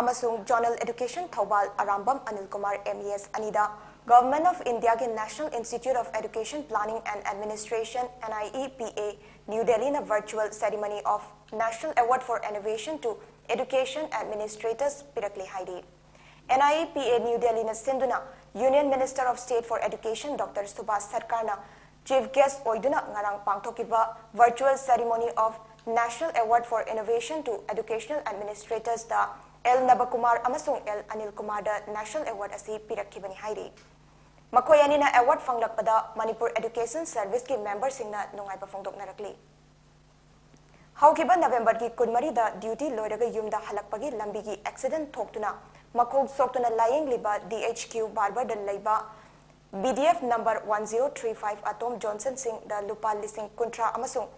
ꯑꯃꯁꯨꯡ zonal education Thoubal Arambam Anil Kumar, M E S, ꯑꯅꯤꯗ Government of Indiaꯒꯤ National Institute of Education Planning and Administration, N I E P A, New Delhiꯅ virtual ceremony of National Award for Innovation to Education Administrators ꯄꯤꯔꯛꯂꯦ ꯍꯥꯏꯔꯤ꯫ N I E P A New Delhiꯅ ꯁꯤꯟꯗꯨꯅ Union Minister of State for Education Doctor Subhash ꯁꯔꯀꯥꯔꯅ Chief Guest ꯑꯣꯏꯗꯨꯅ ꯉꯔꯥꯡ ꯄꯥꯡꯊꯣꯛꯈꯤꯕ virtual ceremony of National Award for Innovation to Educational Administrators ꯗ L Nabakumar ꯑꯃꯁꯨꯡ L Anil ꯀꯨꯃꯥꯔꯗ national award ꯑꯁꯤ ꯄꯤꯔꯛꯈꯤꯕꯅꯤ ꯍꯥꯏꯔꯤ꯫ ꯃꯈꯣꯏ ꯑꯅꯤꯅ ꯑꯦꯋꯥꯔꯗ ꯐꯪꯂꯛꯄꯗ ꯃꯅꯤꯄꯨꯔ ꯑꯦꯗꯨꯀꯦꯁꯟ ꯁꯔꯚꯤꯁꯀꯤ ꯃꯦꯝꯕꯔꯁꯤꯡꯅ ꯅꯨꯡꯉꯥꯏꯕ ꯐꯣꯡꯗꯣꯛꯅꯔꯛꯂꯤ꯫ ꯍꯧꯈꯤꯕ ꯅꯕꯦꯝꯕꯔꯒꯤ ꯀꯨꯟꯃꯔꯤꯗ ꯗ꯭ꯌꯨꯇꯤ ꯂꯣꯏꯔꯒ ꯌꯨꯝꯗ ꯍꯜꯂꯛꯄꯒꯤ ꯂꯝꯕꯤꯒꯤ ꯑꯦꯛꯁꯤꯗꯦꯟ ꯊꯣꯛꯇꯨꯅ ꯃꯈꯣꯡ ꯁꯣꯛꯇꯨꯅ ꯂꯥꯌꯦꯡꯂꯤꯕ ꯗꯤ ꯑꯩꯆ ꯀ꯭ꯌꯨ ꯕꯥꯔꯕꯔꯗ ꯂꯩꯕ B D F number one zero three five Atom Johnson ꯁꯤꯡꯗ ꯂꯨꯄꯥ ꯂꯤꯁꯤꯡ ꯀꯨꯟꯊ꯭ꯔꯥ ꯑꯃꯁꯨꯡ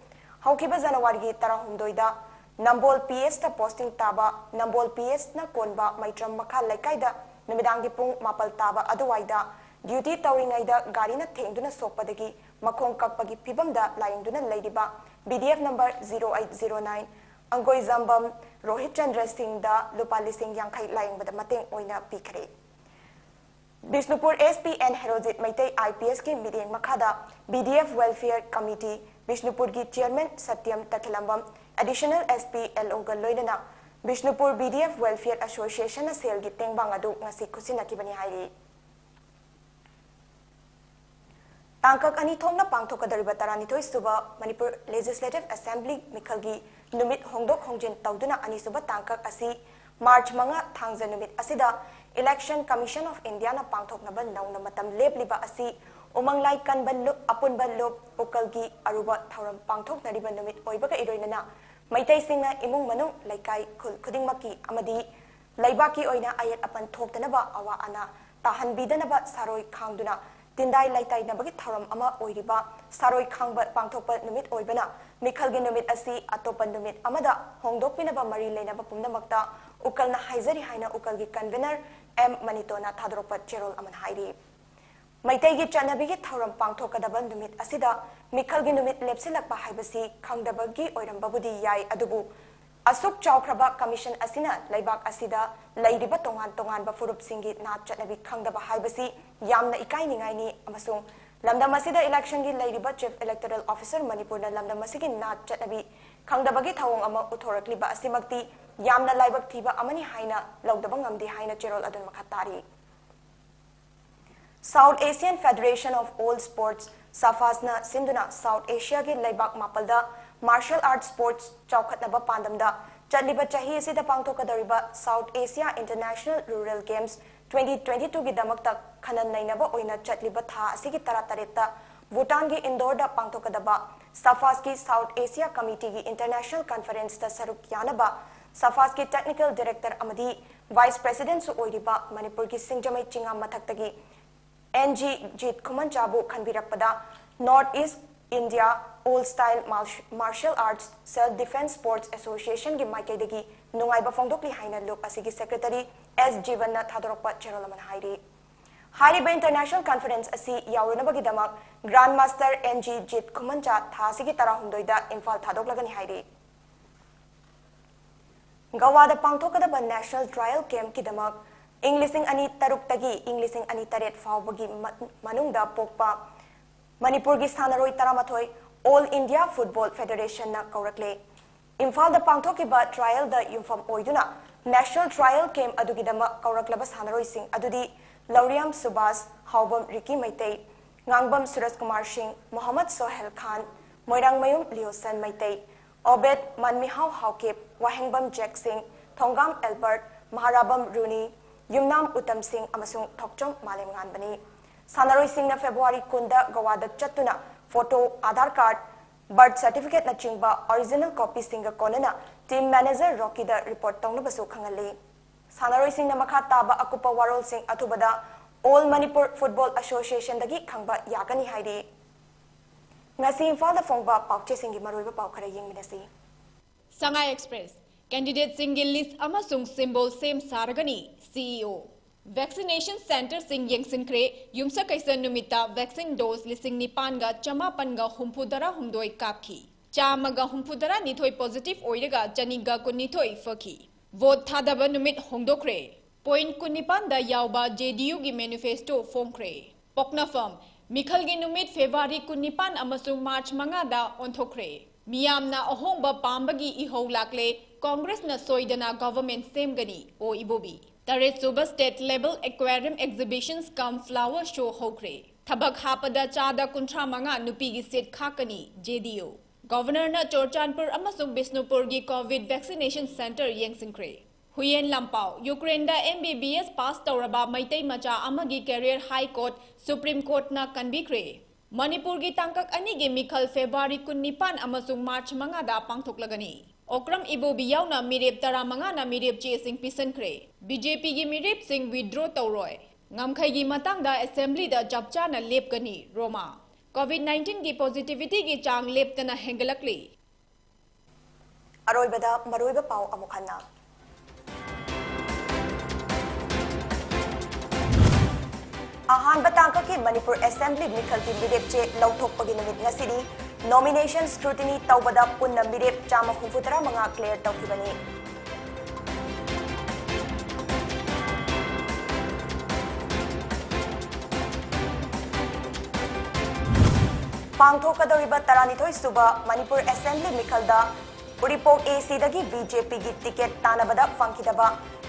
ꯍꯧꯈꯤꯕ ꯖꯅꯋꯥꯔꯤꯒꯤ ꯇꯔꯥꯍꯨꯝꯗꯣꯏꯗ ꯅꯝꯕꯣꯜ ꯄꯤ ꯑꯦꯁꯇ ꯄꯣꯁꯇꯤꯡ ꯇꯥꯕ ꯅꯝꯕꯣꯜ ꯄꯤ ꯑꯦꯁꯅ ꯀꯣꯟꯕ ꯃꯩꯇ꯭ꯔꯝ ꯃꯈꯥ ꯂꯩꯀꯥꯏꯗ ꯅꯨꯃꯤꯗꯥꯡꯒꯤ ꯄꯨꯡ ꯃꯥꯄꯜ ꯇꯥꯕ ꯑꯗꯨꯋꯥꯏꯗ ꯗ꯭ꯌꯨꯇꯤ ꯇꯧꯔꯤꯉꯩꯗ ꯒꯥꯔꯤꯅ ꯊꯦꯡꯗꯨꯅ ꯁꯣꯛꯄꯗꯒꯤ ꯃꯈꯣꯡ ꯀꯛꯄꯒꯤ ꯐꯤꯕꯝꯗ ꯂꯥꯌꯦꯡꯗꯨꯅ ꯂꯩꯔꯤꯕ B D F number zero eight zero nine ꯑꯪꯒꯣꯏꯖꯥꯝꯕꯝ ꯔꯣꯍꯤꯠ ꯆꯟꯗ꯭ꯔ ꯁꯤꯡꯗ ꯂꯨꯄꯥ ꯂꯤꯁꯤꯡ ꯌꯥꯡꯈꯩ ꯂꯥꯌꯦꯡꯕꯗ ꯃꯇꯦꯡ ꯑꯣꯏꯅ ꯄꯤꯈ꯭ꯔꯦ꯫ Bishnupur S P N Herojit Meitei I P ꯑꯦꯁꯀꯤ ꯃꯤꯠꯌꯦꯡ ꯃꯈꯥꯗ B D F welfare committee, ꯕꯤꯁꯅꯨꯄꯨꯔꯒꯤ ꯆꯤꯌꯔꯃꯦꯟ ꯁꯇ꯭ꯌꯝ ꯇꯈꯦꯂꯝꯕꯝ, ꯑꯦꯗꯤꯁꯅꯦꯜ ꯑꯦꯁ ꯄꯤ ꯑꯦꯜ ꯑꯣꯒ ꯂꯣꯏꯅꯅ Bishnupur B D F welfare ꯑꯦꯁꯣꯁꯤꯌꯦꯁꯟꯅ ꯁꯦꯜꯒꯤ ꯇꯦꯡꯕꯥꯡ ꯑꯗꯨ ꯉꯁꯤ ꯈꯨꯠꯁꯤꯟꯅꯈꯤꯕꯅꯤ ꯍꯥꯏꯔꯤ꯫ ꯇꯥꯡꯀꯛ ꯑꯅꯤ ꯊꯣꯛꯅ ꯄꯥꯡꯊꯣꯛꯀꯗꯧꯔꯤꯕ ꯇꯔꯥꯅꯤꯊꯣꯏ ꯁꯨꯕ ꯃꯅꯤꯄꯨꯔ ꯂꯦꯖꯤꯁꯂꯦꯇꯤꯚ ꯑꯦꯁꯦꯝꯕ꯭ꯂꯤ ꯃꯤꯈꯜꯒꯤ ꯅꯨꯃꯤꯠ ꯍꯣꯡꯗꯣꯛ ꯍꯣꯡꯖꯤꯟ ꯇꯧꯗꯨꯅ ꯑꯅꯤꯁꯨꯕ ꯇꯥꯡꯀꯛ ꯑꯁꯤ ꯃꯥꯔꯆ ꯃꯉꯥ ꯊꯥꯡꯖ ꯅꯨꯃꯤꯠ ꯑꯁꯤꯗ ꯏꯂꯦꯛꯁꯟ ꯀꯃꯤꯁꯟ ꯑꯣꯐ ꯏꯟꯗꯤꯌꯥꯅ ꯄꯥꯡꯊꯣꯛꯅꯕ ꯅꯧꯅ ꯃꯇꯝ ꯂꯦꯞꯂꯤꯕ ꯑꯁꯤ ꯎꯃꯪ ꯂꯥꯏ ꯀꯟꯕ ꯂꯨꯞ, ꯑꯄꯨꯟꯕ ꯂꯨꯞ ꯎꯀꯜꯒꯤ ꯑꯔꯨꯕ ꯊꯧꯔꯝ ꯄꯥꯡꯊꯣꯛꯅꯔꯤꯕ ꯅꯨꯃꯤꯠ ꯑꯣꯏꯕꯒ ꯏꯔꯣꯏꯅꯅ ꯃꯩꯇꯩꯁꯤꯡꯅ ꯏꯃꯨꯡ ꯃꯅꯨꯡ, ꯂꯩꯀꯥꯏ, ꯈꯨꯜ ꯈꯨꯗꯤꯡꯃꯛꯀꯤ ꯑꯃꯗꯤ ꯂꯩꯕꯥꯛꯀꯤ ꯑꯣꯏꯅ ꯑꯌꯦꯠ ꯑꯄꯟ ꯊꯣꯛꯇꯅꯕ ꯑꯋꯥ ꯑꯅꯥ ꯇꯥꯍꯟꯕꯤꯗꯅꯕ ꯁꯥꯔꯣꯏ ꯈꯥꯡꯗꯨꯅ ꯇꯤꯟꯗꯥꯏ ꯂꯩꯇꯥꯏꯅꯕꯒꯤ ꯊꯧꯔꯝ ꯑꯃ ꯑꯣꯏꯔꯤꯕ ꯁꯥꯔꯣꯏ ꯈꯥꯡꯕ ꯄꯥꯡꯊꯣꯛꯄ ꯅꯨꯃꯤꯠ ꯑꯣꯏꯕꯅ ꯃꯤꯈꯜꯒꯤ ꯅꯨꯃꯤꯠ ꯑꯁꯤ ꯑꯇꯣꯞꯄ ꯅꯨꯃꯤꯠ ꯑꯃꯗ ꯍꯣꯡꯗꯣꯛꯄꯤꯅꯕ ꯃꯔꯤ ꯂꯩꯅꯕ ꯄꯨꯝꯅꯃꯛꯇ ꯎꯀꯜꯅ ꯍꯥꯏꯖꯔꯤ ꯍꯥꯏꯅ ꯎꯀꯜꯒꯤ ꯀꯟꯚꯦꯅꯔ ꯑꯦꯝ ꯃꯅꯤꯇꯣꯅ ꯊꯥꯗꯣꯔꯛꯄ ꯆꯦꯔꯣꯜ ꯑꯃꯅ ꯍꯥꯏꯔꯤ꯫ ꯃꯩꯇꯩꯒꯤ ꯆꯠꯅꯕꯤꯒꯤ ꯊꯧꯔꯝ ꯄꯥꯡꯊꯣꯛꯀꯗꯕ ꯅꯨꯃꯤꯠ ꯑꯁꯤꯗ ꯃꯤꯈꯜꯒꯤ ꯅꯨꯃꯤꯠ ꯂꯦꯞꯁꯤꯜꯂꯛꯄ ꯍꯥꯏꯕꯁꯤ ꯈꯪꯗꯕꯒꯤ ꯑꯣꯏꯔꯝꯕꯕꯨꯗꯤ ꯌꯥꯏ, ꯑꯗꯨꯕꯨ ꯑꯁꯨꯛ ꯆꯥꯎꯈ꯭ꯔꯕ ꯀꯃꯤꯁꯟ ꯑꯁꯤꯅ ꯂꯩꯕꯥꯛ ꯑꯁꯤꯗ ꯂꯩꯔꯤꯕ ꯇꯣꯉꯥꯟ ꯇꯣꯉꯥꯟꯕ ꯐꯨꯔꯨꯞꯁꯤꯡꯒꯤ ꯅꯥꯠ ꯆꯠꯅꯕꯤ ꯈꯪꯗꯕ ꯍꯥꯏꯕꯁꯤ ꯌꯥꯝꯅ ꯏꯀꯥꯏꯅꯤꯡꯉꯥꯏꯅꯤ ꯑꯃꯁꯨꯡ ꯂꯝꯗꯝ ꯑꯁꯤꯗ ꯏꯂꯦꯛꯁꯟꯒꯤ ꯂꯩꯔꯤꯕ ꯆꯤꯐ ꯏꯂꯦꯛꯇꯣꯔꯦꯜ ꯑꯣꯐꯤꯁꯔ ꯃꯅꯤꯄꯨꯔꯅ ꯂꯝꯗꯝ ꯑꯁꯤꯒꯤ ꯅꯥꯠ ꯆꯠꯅꯕꯤ ꯈꯪꯗꯕꯒꯤ ꯊꯧꯑꯣꯡ ꯑꯃ ꯎꯠꯊꯣꯔꯛꯂꯤꯕ ꯑꯁꯤꯃꯛꯇꯤ ꯌꯥꯝꯅ ꯂꯥꯏꯕꯛ ꯊꯤꯕ ꯑꯃꯅꯤ ꯍꯥꯏꯅ ꯂꯧꯗꯕ ꯉꯝꯗꯦ ꯍꯥꯏꯅ ꯆꯦꯔꯣꯜ ꯑꯗꯨꯅ ꯃꯈꯥ ꯇꯥꯔꯤ꯫ South Asian Federation of All Sports, ꯁꯐꯥꯁꯅ ꯁꯤꯟꯗꯨꯅ ꯁꯥꯎꯠ ꯑꯦꯁꯤꯌꯥꯒꯤ ꯂꯩꯕꯥꯛ ꯃꯥꯄꯜꯗ ꯃꯥꯔꯁꯤꯌꯦꯜ ꯑꯥꯔꯠ ꯁ꯭ꯄꯣꯔꯠꯁ ꯆꯥꯎꯈꯠꯅꯕ ꯄꯥꯟꯗꯝꯗ ꯆꯠꯂꯤꯕ ꯆꯍꯤ ꯑꯁꯤꯗ ꯄꯥꯡꯊꯣꯛꯀꯗꯧꯔꯤꯕ South Asia International Rural Games twenty twenty-two ꯒꯤꯗꯃꯛꯇ ꯈꯟꯅ ꯅꯩꯅꯕ ꯑꯣꯏꯅ ꯆꯠꯂꯤꯕ ꯊꯥ ꯑꯁꯤꯒꯤ ꯇꯔꯥꯇꯔꯦꯠꯇ ꯚꯨꯇꯥꯟꯒꯤ ꯏꯟꯗꯣꯔꯗ ꯄꯥꯡꯊꯣꯛꯀꯗꯕ ꯁꯐꯥꯁꯀꯤ South Asia Committeeꯒꯤ International Conferenceꯇ ꯁꯔꯨꯛ ꯌꯥꯅꯕ ꯁꯐꯥꯁꯀꯤ Technical Director ꯑꯃꯗꯤ Vice Presidentꯁꯨ ꯑꯣꯏꯔꯤꯕ ꯃꯅꯤꯄꯨꯔꯒꯤ ꯁꯤꯡꯖꯃꯩ ꯆꯤꯡꯉꯥ ꯃꯊꯛꯇꯒꯤ ꯑꯦꯟ ꯖꯤ ꯖꯤꯠ ꯈꯨꯃꯟꯆꯥꯕꯨ ꯈꯟꯕꯤꯔꯛꯄꯗ North East India Old Style Martial Arts Self Defense Sports Associationꯒꯤ ꯃꯥꯏꯀꯩꯗꯒꯤ ꯅꯨꯡꯉꯥꯏꯕ ꯐꯣꯡꯗꯣꯛꯂꯤ ꯍꯥꯏꯅ ꯂꯨꯞ ꯑꯁꯤꯒꯤ Secretary ꯑꯦꯁ ꯖꯤꯕꯟꯅ ꯊꯥꯗꯣꯔꯛꯄ ꯆꯦꯔꯣꯜ ꯑꯃꯅ ꯍꯥꯏꯔꯤ꯫ ꯍꯥꯏꯔꯤꯕ International Conference ꯑꯁꯤ ꯌꯥꯎꯔꯨꯅꯕꯒꯤꯗꯃꯛ Grandmaster ꯑꯦꯟ ꯖꯤ ꯖꯤꯠ ꯈꯨꯃꯟꯆꯥ ꯊꯥ ꯑꯁꯤꯒꯤ ꯇꯔꯥꯍꯨꯝꯗꯣꯏꯗ ꯏꯝꯐꯥꯜ ꯊꯥꯗꯣꯛꯂꯒꯅꯤ ꯍꯥꯏꯔꯤ꯫ ꯒꯋꯥꯗ ꯄꯥꯡꯊꯣꯛꯀꯗꯕ National Trial Campꯀꯤꯗꯃꯛ ꯏꯪ ꯂꯤꯁꯤꯡ ꯑꯅꯤ ꯇꯔꯨꯛꯇꯒꯤ ꯏꯪ ꯂꯤꯁꯤꯡ ꯑꯅꯤ ꯇꯔꯦꯠ ꯐꯥꯎꯕꯒꯤ ꯃ-, ꯃꯅꯨꯡꯗ ꯄꯣꯛꯄ ꯃꯅꯤꯄꯨꯔꯒꯤ ꯁꯥꯟꯅꯔꯣꯏ ꯇꯔꯥꯃꯥꯊꯣꯏ All India Football Federationꯅ ꯀꯧꯔꯛꯂꯦ꯫ ꯏꯝꯐꯥꯜꯗ ꯄꯥꯡꯊꯣꯛꯈꯤꯕ trialꯗ ꯌꯨꯝꯐꯝ ꯑꯣꯏꯗꯨꯅ National Trial Camp ꯑꯗꯨꯒꯤꯗꯃꯛ ꯀꯧꯔꯛꯂꯕ ꯁꯥꯟꯅꯔꯣꯏꯁꯤꯡ ꯑꯗꯨꯗꯤ ꯂꯧꯔꯤꯌꯥꯝ ꯁꯨꯕꯥꯁ, ꯍꯥꯎꯕꯝ ꯔꯤꯀꯤ ꯃꯩꯇꯩ, ꯉꯥꯡꯕꯝ ꯁꯨꯔꯖ ꯀꯨꯃꯥꯔ ꯁꯤꯡ, ꯃꯣꯍꯝꯃꯗ ꯁꯣꯍꯦꯜ ꯈꯥꯟ, ꯃꯣꯏꯔꯥꯡꯃꯌꯨꯝ ꯂꯤꯑꯣꯁꯟ ꯃꯩꯇꯩ, ꯑꯣꯕꯦꯗ ꯃꯟꯃꯤꯍꯥꯎ ꯍꯥꯎꯀꯤꯞ, ꯋꯥꯍꯦꯡꯕꯝ ꯖꯦꯛ ꯁꯤꯡ, ꯊꯣꯡꯒꯥꯝ ꯑꯦꯜꯕꯔꯠ, ꯃꯍꯥꯔꯥꯕꯝ ꯔꯨꯅꯤ, ꯌꯨꯝꯅꯥꯝ ꯎꯇꯝ ꯁꯤꯡ ꯑꯃꯁꯨꯡ ꯊꯣꯛꯆꯣꯝ ꯃꯥꯂꯦꯝꯉꯥꯟꯕꯅꯤ꯫ ꯁꯥꯟꯅꯔꯣꯏꯁꯤꯡꯅ ꯐꯦꯕ꯭ꯔꯨꯋꯥꯔꯤ ꯀꯨꯟꯗ ꯒꯋꯥꯗ ꯆꯠꯇꯨꯅ photo, Aadhaar card, birth certificateꯅꯆꯤꯡꯕ original copyꯁꯤꯡꯒ ꯀꯣꯟꯅꯅ team manager ꯔꯣꯀꯤꯗ report ꯇꯧꯅꯕꯁꯨ ꯈꯪꯍꯜꯂꯤ꯫ ꯁꯥꯟꯅꯔꯣꯏꯁꯤꯡꯅ ꯃꯈꯥ ꯇꯥꯕ ꯑꯀꯨꯞꯄ ꯋꯥꯔꯣꯜꯁꯤꯡ ꯑꯊꯨꯕꯗ All Manipur Football Associationꯗꯒꯤ ꯈꯪꯕ ꯌꯥꯒꯅꯤ ꯍꯥꯏꯔꯤ꯫ ꯉꯁꯤ ꯏꯝꯐꯥꯜꯗ ꯐꯣꯡꯕ ꯄꯥꯎꯆꯦꯁꯤꯡꯒꯤ ꯃꯔꯨꯑꯣꯏꯕ ꯄꯥꯎ ꯈꯔ ꯌꯦꯡꯃꯤꯟꯅꯁꯤ꯫ Sangai Express, candidateꯁꯤꯡꯒꯤ list ꯑꯃꯁꯨꯡ symbol ꯁꯦꯝ ꯁꯥꯔꯒꯅꯤ ꯁꯤ ꯏ ꯑꯣ꯫ Vaccination centreꯁꯤꯡ ꯌꯦꯡꯁꯤꯟꯈ꯭ꯔꯦ꯫ ꯌꯨꯝꯁꯀꯩꯁ ꯅꯨꯃꯤꯠꯇ vaccine dose ꯂꯤꯁꯤꯡ ꯅꯤꯄꯥꯟꯒ ꯆꯃꯥꯄꯟꯒ ꯍꯨꯝꯐꯨꯇꯔꯥ ꯍꯨꯝꯗꯣꯏ ꯀꯥꯞꯈꯤ꯫ ꯆꯥꯝꯃꯒ ꯍꯨꯝꯐꯨꯇꯔꯥ ꯅꯤꯊꯣꯏ positive ꯑꯣꯏꯔꯒ ꯆꯅꯤꯒ ꯀꯨꯟꯅꯤꯊꯣꯏ ꯐꯈꯤ꯫ Vote ꯊꯥꯗꯕ ꯅꯨꯃꯤꯠ ꯍꯣꯡꯗꯣꯛꯈ꯭ꯔꯦ꯫ Point ꯀꯨꯟꯅꯤꯄꯥꯟꯗ ꯌꯥꯎꯕ J D Uꯒꯤ manifesto ꯐꯣꯡꯈ꯭ꯔꯦ꯫ ꯄꯣꯛꯅꯐꯝ, ꯃꯤꯈꯜꯒꯤ ꯅꯨꯃꯤꯠ ꯐꯦꯕ꯭ꯔꯨꯋꯥꯔꯤ ꯀꯨꯟꯅꯤꯄꯥꯟ ꯑꯃꯁꯨꯡ ꯃꯥꯔꯆ ꯃꯉꯥꯗ ꯑꯣꯟꯊꯣꯛꯈ꯭ꯔꯦ꯫ ꯃꯤꯌꯥꯝꯅ ꯑꯍꯣꯡꯕ ꯄꯥꯝꯕꯒꯤ ꯏꯍꯧ ꯂꯥꯛꯂꯦ, ꯀꯣꯡꯒ꯭ꯔꯦꯁꯅ ꯁꯣꯏꯗꯅ government ꯁꯦꯝꯒꯅꯤ, ꯑꯣ ꯏꯕꯣꯕꯤ꯫ ꯇꯔꯦꯠ ꯁꯨꯕ State Level Aquarium Exhibitions cum Flower Show ꯍꯧꯈ꯭ꯔꯦ꯫ ꯊꯕꯛ ꯍꯥꯞꯄꯗ ꯆꯥꯗ ꯀꯨꯟꯊ꯭ꯔꯥ ꯃꯉꯥ ꯅꯨꯄꯤꯒꯤ seat ꯈꯥꯛꯀꯅꯤ, J D U꯫ ꯒꯣꯚꯔꯅꯔꯅ ꯆꯨꯔꯆꯥꯟꯄꯨꯔ ꯑꯃꯁꯨꯡ ꯕꯤꯁꯅꯨꯄꯨꯔꯒꯤ ꯀꯣꯚꯤꯗ ꯚꯦꯛꯁꯤꯅꯦꯁꯟ ꯁꯦꯟꯇꯔ ꯌꯦꯡꯁꯤꯟꯈ꯭ꯔꯦ꯫ ꯍꯨꯌꯦꯟ ꯂꯥꯟꯄꯥꯎ, ꯌꯨꯀ꯭ꯔꯦꯟꯗ M B B S ꯄꯥꯁ ꯇꯧꯔꯕ ꯃꯩꯇꯩ ꯃꯆꯥ ꯑꯃꯒꯤ ꯀꯦꯔꯤꯌꯔ ꯍꯥꯏ ꯀꯣꯔꯠ, ꯁꯨꯄ꯭ꯔꯤꯝ ꯀꯣꯔꯠꯅ ꯀꯟꯕꯤꯈ꯭ꯔꯦ꯫ ꯃꯅꯤꯄꯨꯔꯒꯤ ꯇꯥꯡꯀꯛ ꯑꯅꯤꯒꯤ ꯃꯤꯈꯜ ꯐꯦꯕ꯭ꯔꯨꯋꯥꯔꯤ ꯀꯨꯟꯅꯤꯄꯥꯟ ꯑꯃꯁꯨꯡ ꯃꯥꯔꯆ ꯃꯉꯥꯗ ꯄꯥꯡꯊꯣꯛꯂꯒꯅꯤ꯫ ꯑꯣꯀ꯭ꯔꯝ ꯏꯕꯣꯕꯤ ꯌꯥꯎꯅ ꯃꯤꯔꯦꯞ ꯇꯔꯥꯃꯉꯥꯅ ꯃꯤꯔꯦꯞ ꯆꯦꯁꯤꯡ ꯄꯤꯁꯤꯟꯈ꯭ꯔꯦ꯫ B J Pꯒꯤ ꯃꯤꯔꯦꯞꯁꯤꯡ withdraw ꯇꯧꯔꯣꯏ꯫ ꯉꯝꯈꯩꯒꯤ ꯃꯇꯥꯡꯗ ꯑꯦꯁꯦꯝꯕ꯭ꯂꯤꯗ ꯆꯞ ꯆꯥꯅ ꯂꯦꯞꯀꯅꯤ꯫ ꯔꯣꯃꯥ꯫ ꯀꯣꯚꯤꯗ ꯅꯥꯏꯟꯇꯤꯟꯒꯤ ꯄꯣꯖꯤꯇꯤꯚꯤꯇꯤꯒꯤ ꯆꯥꯡ ꯂꯦꯞꯇꯅ ꯍꯦꯟꯒꯠꯂꯛꯂꯤ꯫ ꯑꯔꯣꯏꯕꯗ ꯃꯔꯨꯑꯣꯏꯕ ꯄꯥꯎ ꯑꯃꯨꯛ ꯍꯟꯅ꯫ ꯑꯍꯥꯟꯕ ꯇꯥꯡꯀꯛꯀꯤ ꯃꯅꯤꯄꯨꯔ ꯑꯦꯁꯦꯝꯕ꯭ꯂꯤ ꯃꯤꯈꯜꯒꯤ ꯃꯤꯔꯦꯞ ꯆꯦ ꯂꯧꯊꯣꯛꯄꯒꯤ ꯅꯨꯃꯤꯠ ꯉꯁꯤꯅꯤ꯫ Nomination scrutiny ꯇꯧꯕꯗ ꯄꯨꯟꯅ ꯃꯤꯔꯦꯞ ꯆꯥꯝꯃ ꯍꯨꯝꯐꯨꯇꯔꯥ ꯃꯉꯥ clear ꯇꯧꯈꯤꯕꯅꯤ꯫ ꯄꯥꯡꯊꯣꯛꯀꯗꯧꯔꯤꯕ ꯇꯔꯥꯅꯤꯊꯣꯏ ꯁꯨꯕ ꯃꯅꯤꯄꯨꯔ ꯑꯦꯁꯦꯝꯕ꯭ꯂꯤ ꯃꯤꯈꯜꯗ ꯎꯔꯤꯄꯣꯛ A Cꯗꯒꯤ B J Pꯒꯤ ꯇꯤꯀꯦꯠ ꯇꯥꯟꯅꯕꯗ ꯐꯪꯈꯤꯗꯕ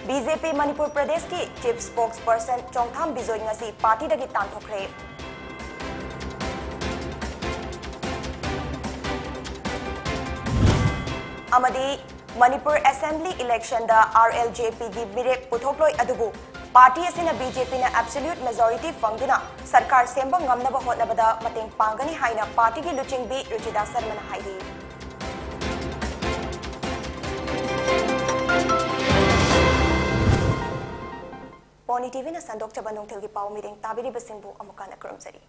B J P ꯃꯅꯤꯄꯨꯔ ꯄ꯭ꯔꯗꯦꯁꯀꯤ chief spokesperson ꯆꯣꯡꯊꯥꯝ ꯕꯤꯖꯣꯏ ꯉꯁꯤ ꯄꯥꯔꯇꯤꯗꯒꯤ ꯇꯥꯟꯊꯣꯛꯈ꯭ꯔꯦ꯫ ꯑꯃꯗꯤ ꯃꯅꯤꯄꯨꯔ ꯑꯦꯁꯦꯝꯕ꯭ꯂꯤ ꯏꯂꯦꯛꯁꯟꯗ R L J Pꯒꯤ ꯃꯤꯔꯦꯞ ꯄꯨꯊꯣꯛꯂꯣꯏ, ꯑꯗꯨꯕꯨ ꯄꯥꯔꯇꯤ ꯑꯁꯤꯅ B J Pꯅ absolute majority ꯐꯪꯗꯨꯅ ꯁꯔꯀꯥꯔ ꯁꯦꯝꯕ ꯉꯝꯅꯕ ꯍꯣꯠꯅꯕꯗ ꯃꯇꯦꯡ ꯄꯥꯡꯒꯅꯤ ꯍꯥꯏꯅ ꯄꯥꯔꯇꯤꯒꯤ ꯂꯨꯆꯤꯡꯕꯤ ꯔꯨꯆꯤꯇꯥ ꯁꯔꯃꯅ ꯍꯥꯏꯔꯤ꯫ ꯄꯣꯅꯤ TVꯅ ꯁꯟꯗꯣꯛꯆꯕ ꯅꯨꯡꯊꯤꯜꯒꯤ ꯄꯥꯎ ꯃꯤꯔꯦꯡ ꯇꯥꯕꯤꯔꯤꯕꯁꯤꯡꯕꯨ ꯑꯃꯨꯛ ꯍꯟꯅ ꯈꯨꯔꯨꯝꯖꯔꯤ꯫